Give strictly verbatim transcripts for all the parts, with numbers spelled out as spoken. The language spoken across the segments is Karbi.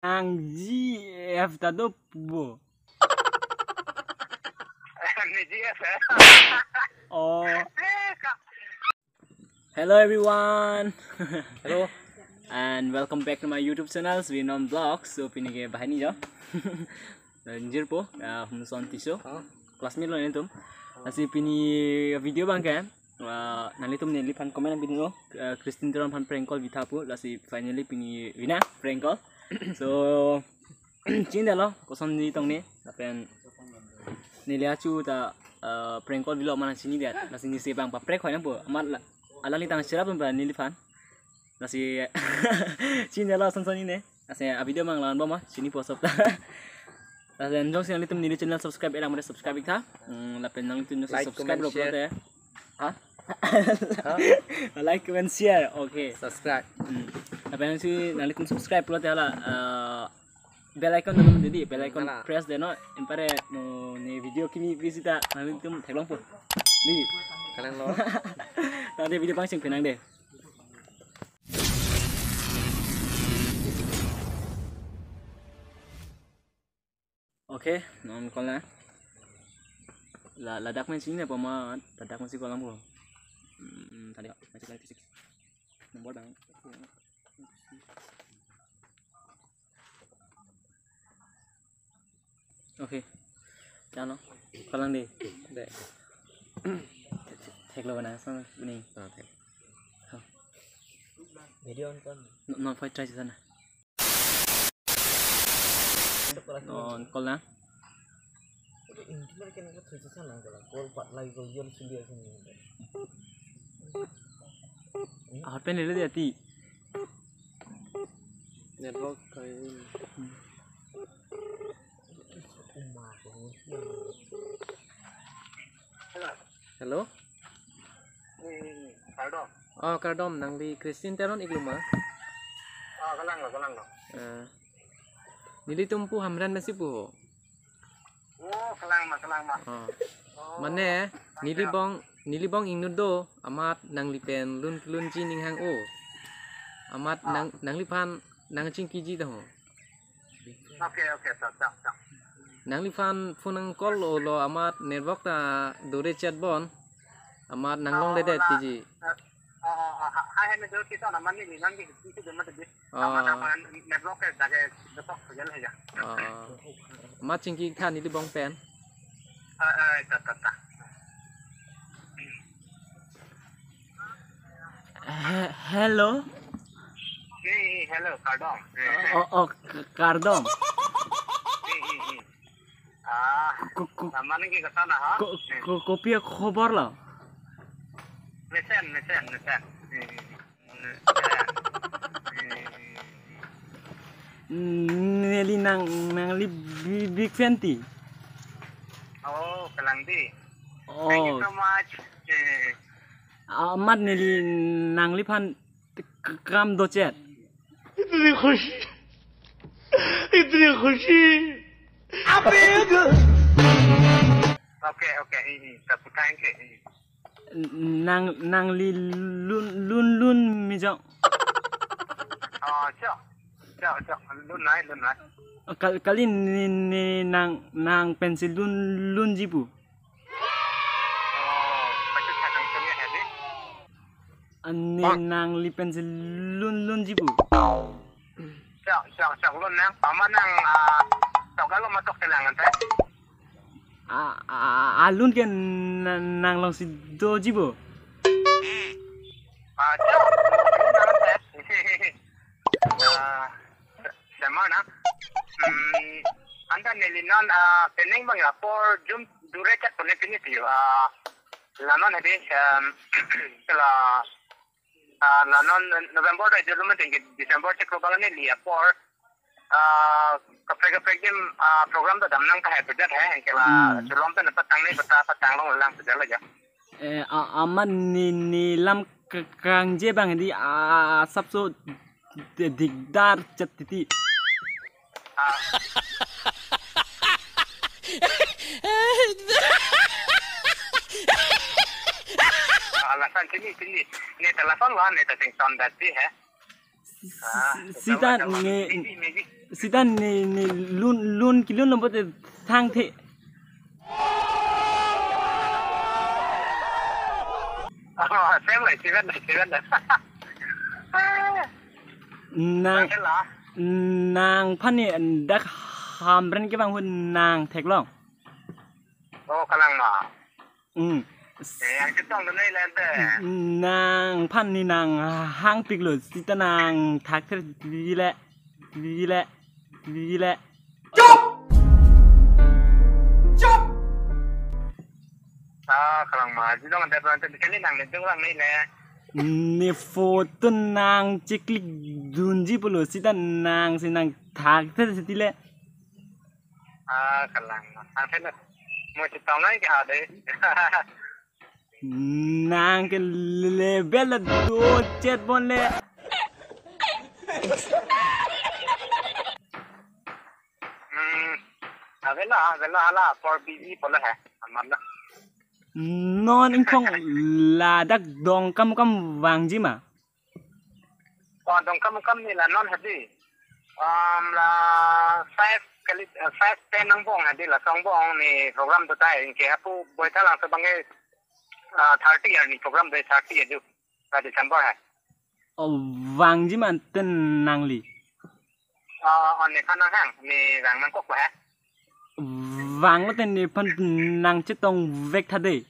Ang G F ta do bo. Ni G F eh. Oh. Hello everyone. Hello. And welcome back to my YouTube channel, Swinom Vlogs. So pini ke banghini jo. Jirpo, ah, Humson Tisso. Oh. Classmate lo nelitum. Lasi pini video abang ke, ah, nanglitum neliphan comment pini lo, ah, Christine Teron aphan prank call vi tha pu, lasi finally pini vina prank call. So, chinidetlo, kosonsi tong ne, lapen neli achu ta, ah, prank call vilo ma nangchinidet, lasi neli si bang paprek hoi nangpo, amat la, alangli tang cherap pa neliphan. Lasi chinidetlo son son ne. Lasi a video mang lan boma, chinipo sop ta. Lasi anjong si nanglitum neli channel subscribe elang mare subscribe ik tha. Hmm, lapen nanglitum neli like, subscribe comment, lo share. Pulote. Ha? Ha? Like, comment, share. Okay. Subscribe. Hmm. Lapen si nanglitum subscribe pulote hala, eh, bell icon dun dedi, bell icon hala press det non. Anpar no ne video kimi bisita nanglitum theklongpo. Di. Kalang lo. Tangte video pangcheng penang de. Okay, non call na. La, ladak men sini apa ma? Ladak masih kolam ko. Hmm, tadi masih lagi six. Nomor bang. Okay. Chalo. Kalang de. De. Theklo bana sa ni. Ah, thek. Ha. Video on kon. No, no, fight try sana. On call na. Ahut pen lele dia ti. Network kain. Hmm. Hello. Hmm, kardom. Oh, kardom, nangli Christine Teron iklo ma? Oh, kalang lo, kalang lo. Eh, nelitum pu Hamren Mesi pu ho. Oh, kalang ma, kalang ma. Oh. Oh. Mane, neli bong, neli bong inut do, amat nangli pen lun lun ji ning hang o. Amat, ah, nang, nangliphan nangchingkiji ta ho. Okay, okay, sir, sir, sir. Nangliphan phone nang call lo, lo amat network ta dore chat bon. Amat nang, oh, longledet la, tiji. Eh, oh, oh, oh, ha, ha, hai me dor kisa na mani ni nang ki, ki, ki, jama tadi. Oh. Amat apa network ke dage detok saja lah ya. Oh. Amat chingki tha neli bong pen. Eh, eh, ta, ta, ta. He-, hello. Hey, hello, kardom. Oh, oh, k-, kardom. Hey, hey, hey. Ah, ko-, ko-, nama nang ke kata na, ha? Ko-, ko-, kopi akhobor lo? Mesen, mesen, mesen. Hey, hey, hey. Mesen. Hey, hey, hey. Neli nang, nangli bi-, big fan ti. Oh, kalang di. Oh. Thank you so much. Eh. Amat neli nangliphan k-, kam dochet. इतनी खुशी, इतनी खुशी। Okay, okay, hmm, hmm. Tapu thank you. Hmm. Nang, nangli lun, lun, lun mijong. Oh, chok. Chok, chok. Lun nai, lun nai. Kal-, kali ni, ni nang, nang pensi lun, lun ji pu. Oh, pachut thak nang sung ya, hedi? Ani nangli pensi lun lun ji pu. Chok, chok, chok, lun nang, pama nang, ah, chok alo matok kelang ante. A, a, a, alun ke na-, nang longsi do ji pu. Ah, chok, lun nang ante. Ah, Semana. Hmm, anta neli non, ah, pening bang apor jum dure chat pune pini tiyo. Ah, la non hedi, em, la, ah, la non November ta julu meeting ke December chiklo bang neli apor. Ah, kaprek kaprek dim, ah, program ta dam nang kahai pejat hai, ke la, hmm, sulom ta na patang ni pata patang long lang pejat la ja. Eh, a-, amat ne, ne lam k-, kangje bang di, a, asapso de-, dikdar chet titi. Ah. Ah, lason chini, chini. Ne ta lason lo, ne ta sing son dat di, he. Ah, sita ne, maybe, maybe. Sita ne, ne lun, lun kelun lo pulote thangthe. Oh, seven, seven, seven. Nang, Nang ke la? Nangphan ne dak Hamren kevang ahut nang theklong. Oh, kalang ma. Hmm. Eh, nang chetong dunde le ante. Nangphan ne nang hangpiklo, sita nang thakthe tile, tile, tile. Chup! Chup! Ah, kalang ma, jidong ante ante kali nang ne dunglang ne le. Ne photo nang cheklik dunji pulo, sita nang si nang thakthe tile. Ah, kalang. Ah, thelo. Mo chetong nang ke ha de. Nang ke level la do chet bon le. Hmm. Avelo, avelo hala por busy pulo he. Amat lo. Non ingkong ladak Dongkamukam vangji ma? Oh, Dongkamukam ne la non hadi. Um, la five kali, uh, five ten angbong hadi, laso angbong ne program dotai, anke hapu Baithalangso abang ke, uh, thirty arni program doi, thirty aju. La December he. Oh, vangji ma ante nangli? Uh, oh, nephan nanghang, ne vang nangkokpo he. Vanglote nephan nang chetongvek tha de.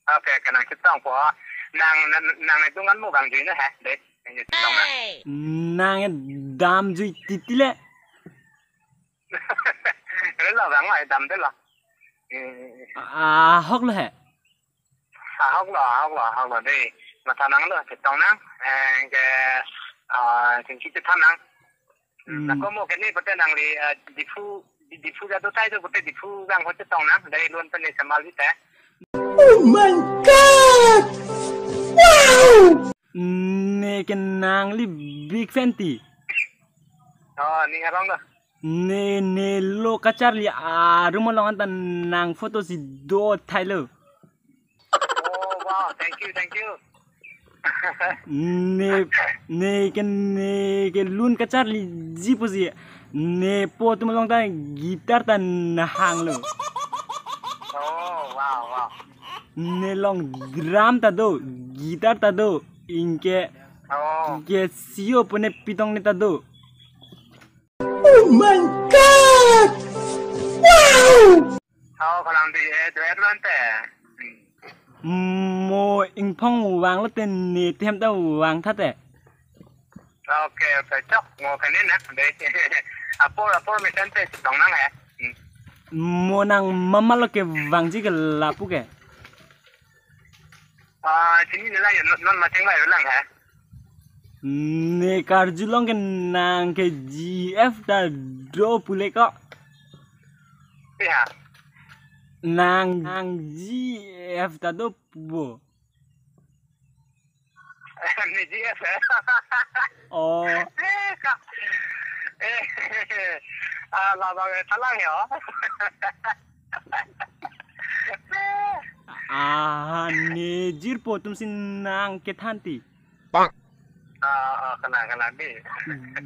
Okay, okay, nang chetongpo. Nang, nang, nang ne dungan mo vangjuinon he, de. Nang chetong nang. Nang damjui titi le. Relo vang ma damdelo. Hmm. Ahok lo he. Ahok lo, ahok lo, ahok lo de. Matha nanglo, chetong nang. Eh, ke, ah, chingki chethan nang. Hmm. Nako mo kene pute nangli, ah, Diphu, Di-, Diphu jadu tai tu pute Diphu gang ho chetong nang, dari lun pen ne samal bita. Oh my God! Wow! Ne ke nangli big fan ti. Oh, ne arong lo. Ne, ne lo kacharli arum along anta nang photo si do thailo. Oh, wow, thank you, thank you. Ne, ne ke, ne ke lun kacharliji pusi. Ne photo atum along ta guitar ta nahanglo. Oh, wow, wow. Ne along drum ta do, guitar ta do, anke, oh, Casio pu ne pitong ne ta do. Oh my God! Wow! Hau kalang di, eh, duet lo ante. Mo ingphong vanglote ne tihem ta vang tha te. Okay, okay, chok, mo kene na, de. Apor, apor mesen te chetong nang he. Hmm. Mo nang mama lo ke vangji ke lapu ke. Ah, chini nila ya, non, non macheng bai lang he. Ne karjulong ke nang ke G F ta do pule ko. Ya. Nang, nang G F ta do pu. Ne G F he. Oh. Eh, ka. Eh, ah, labang eh, thalang ya. Ah, ne jirpo atum si nang kethan ti. Bang. Ah, ah, kena, kena di.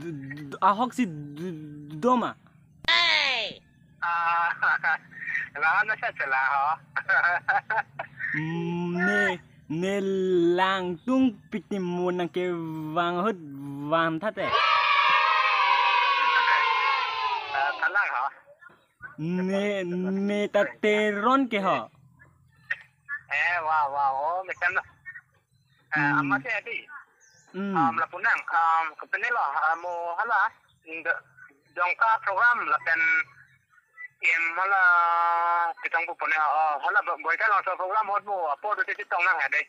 D-, d-, ahok si d-, d-, do ma. Ah, lahan na sa chala ho. Mm, ne, ne langtung piti mo nang ke vang ahut vang tha te. Ah, thalang ho. Ne, ne ta Teron ke ho. Eh, wow, wow. Oh, macam na. Eh, hmm. Amat ya di. Hmm. Um, lapu nang, um, kepene lo, uh, mo hala, ndo-, Dongka program lapen em hala chetong pu pone, uh, hala bo-, Baithalangso program ahut mo, apor do chetong nang ha de.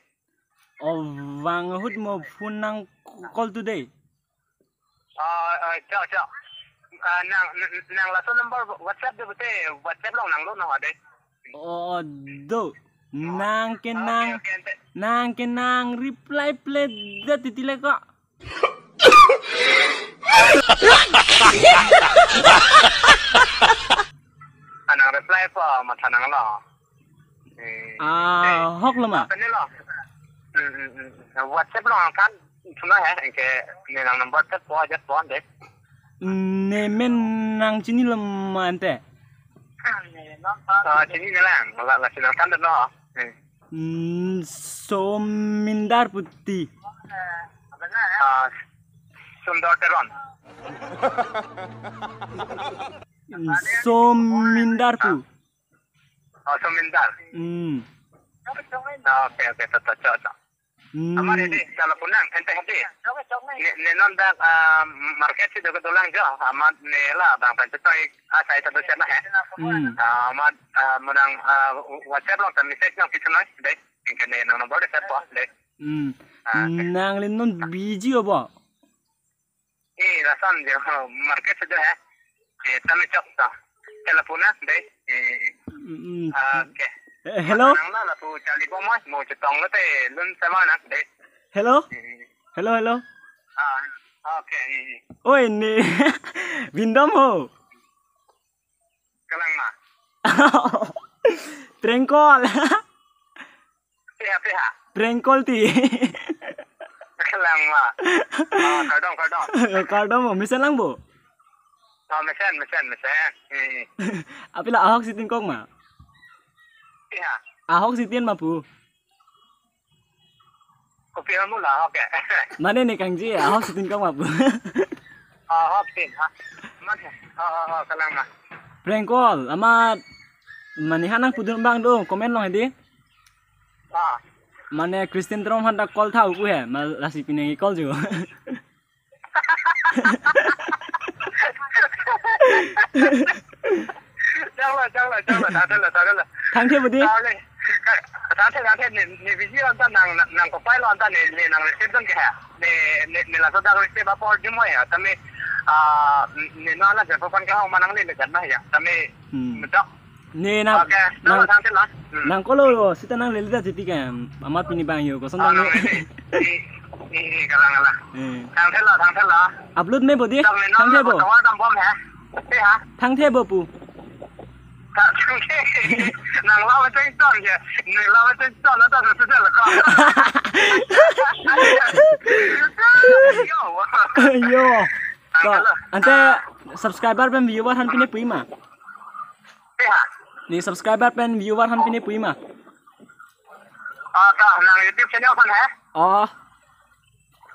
Oh, vang ahut mo phone nang call today. Ah, ah, chok, chok. Ah, nang, nang, nang laso number WhatsApp de pute, WhatsApp along nanglo nang ade. Oh, do. Nang ke nang, okay, okay, ante. Nang ke nang reply ple de titi le ko. Ah, nang reply po, matha nanglo. Hmm. Ah, eh, hok lo ma? Apa ni lo? Hmm, hmm, hmm. WhatsApp along angthan, suna he, ke, ne nang number WhatsApp po, ajat po, de. Ne men nangchini lo ma ante? Ah, chini nanglang, la, lasi nangthan lo. Hmm. Hmm, Somindar pu ti. Ah, Sundar Teron. Hmm, Somindar pu. Oh, Somindar. Hmm. Ah, oke, oke, to, to, to, to. Hmm. Amar hedi, kalau punang, ente hedi. Ne, ne non dak, ah, market si doke dolang jo, amar ne la bang pen chetoi, ah, sai satu sana he. Hmm. Ah, amar, ah, menang, ah, WhatsApp along ta message nangpithunon, dei. Tingke ne nang nomor de sat po, dei. Hmm. Ah, oke. Nangli non busy ho bo? Eh, lason jo, oh, market si do he. Eh, tame chok to. Telephone na, dei. Eh, Mm, mm. Ah, oke. Eh, hello? Nang la, lapu charli bomoi, mo chetong lote, lun sama na, dei. Hello? Eh. Hello, hello. Ah, oke. Eh, eh. Oi, ne. Bindom ho. Kalang ma. Prank call. Peha, peha. Prank call ti. Kalang ma. Ah, kardom, kardom. Kardom, mesen lang bo? Ah, mesen, mesen, mesen. Eh. Apila ahok si tin kok ma? Peha. Ahok si tin ma pu. Kopi amu la, oke. Mane ne kangji, ahok si tin kok ma pu. Ahok si tin, ha. Mane, oh, oh, oh, kalang ma. Prank call, amat mane ha nangpudun abang do, comment along hedi. Ah. Mane Christian Teron aphan ta call tha pu he, ma lasi pine call jo. Chalo, chalo, chalo, thangthe lo, thangthe lo. Thangthe bo dei? Chalo, thangthe, thangthe, ne, ne busy lo anta nang, nang, nangkopai lo anta ne, ne nang receive dun ke ha. Ne, ne, ne laso dak receive apor jumoi ya, tame, ah, ne nang la japo pan ke ha ma nanglele jan ma ya, tame, Hmm. Medok. Ne nang, oke, nang, nang thangthe lo. Hmm. Nang call lo, sita nanglele ta jiti ke, amat pini bang yo, koson ah, bang yo. Nanglele. Eh, eh, eh, kalang, kalang. Eh. Thangthe lo, thangthe lo. Upload me bo dei? Dam me no, thangthe bo. Tawar dam bom he. Peha. Thangthe bo pu. Tha, thangthe. Nang la me cheng ton je. Ne la me cheng ton, la ta su su la ko. Yo. Yo. Thangthe lo. Ante subscriber pen viewer aphan pine pu ma? Peha. Ne subscriber pen viewer aphan pine pu ma? Ah, ta nang YouTube channel aphan he? Oh.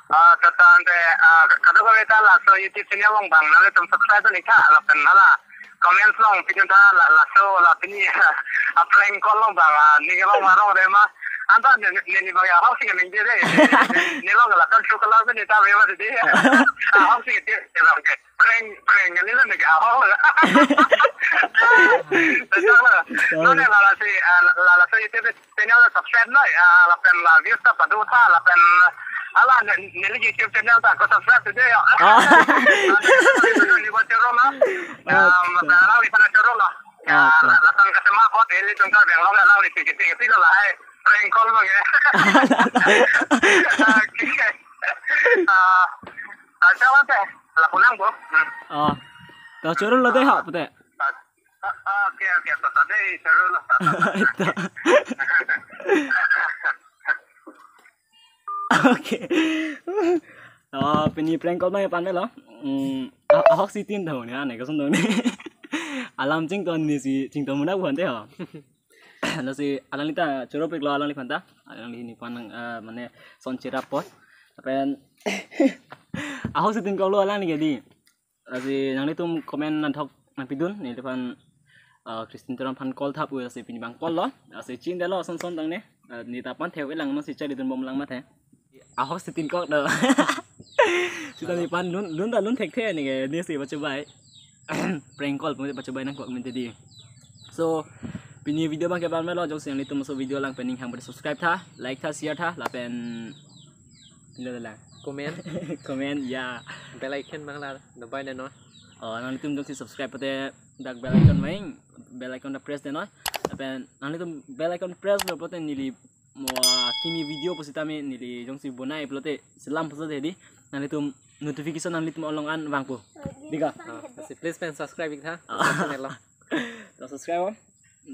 Ah, ta, ta, ante, ah, kadokave ta laso YouTube channel along bang nanglitum subscribe ni tha, lapen hala comments along pidun tha, la, laso, la pini, ah, prank call along bang, ah, ne along ma rong re ma, anta ne, ne, ne bang ya, ahok si ningje dei, ne, ne, ne along la kan su kalang ni ta re ma dei, ah, ahok si ti, ne along ke. Prank, prank kali lo ne ke ahok lo. Betul lo. Sorry. Nonke la lasi, ah, la, la lasi YouTube channel lo subscribe noi, ah, lapen la views ta padu tha, lapen hala ne, neli YouTube channel ta ko subscribe tu dei yo. Ah. Ni buat choro lo. Ah, ya, okay. Lapen alangliphan choro lo. Ya, okay. La, la tang kasema kot, ilitum Karbi Anglong alangli si kiti kiti lo lahai. Prank call bang ya. Okay. Ah, ah, chalo te. Lapu nang bo. Hmm. Oh. To choro lo dei ho pute. Ah, ah, oke, oke, to, to, dei, choro lo. To. Oke. To, pini prank call bang pan lo. Hmm, ah, ahok si tin tha ne, ne koson tha ne. Alam chington ne si, chington muna buhan te ho. Lasi alangli ta choro pik lo alangliphan ta. Alangli nephan, eh, mane son cherap po. Lapen ahok si tin kok lo alangli ke dei. Lasi nanglitum comment nangthok nangpidun, neliphan, ah, Christian Teron aphan call tha pu, lasi pini bang call lo, lasi chin dei lo son son tang ne, ah, ne ta pan thewe lang, non si charli dun bom lang mathe. Ahok si tin kok do. Sita nephan lun, lun ta lun thekthe ne ke, ne si pachobai. Prank call pu pachobai nangkok min te dei. So, pini video bang ke bang lo, jongsi nanglitum laso video lang pen ning hang pada subscribe tha, like tha, share tha, lapen pilo la. Comment. Comment, ya. Bell icon bang la, dabai dei noi. Oh, nanglitum jongsi subscribe pute dak bell icon bang, bell icon ta press dei noi. Lapen nanglitum bell icon press lo pute neli mo, ah, kimi video pusitame neli jongsi bonai pulote selam pulote dei. Nanglitum notification nanglitum along an vangpo. Dei ka? Ah, si please pen subscribe ik tha. Ah. Channel lo. To subscribe.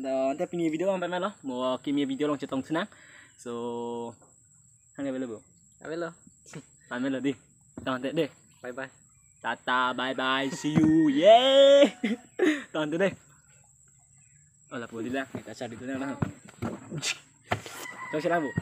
To ante pini video bang pan lo. Mo kimi video along chetong thunang. So, hang avelo bo. Avelo. Avelo dei. Tangte dei. Bye bye. Tata, bye bye, see you. Yay. Tontu dei. Oh, lapu dei la. Kita cari tu na. Coba sih lapu.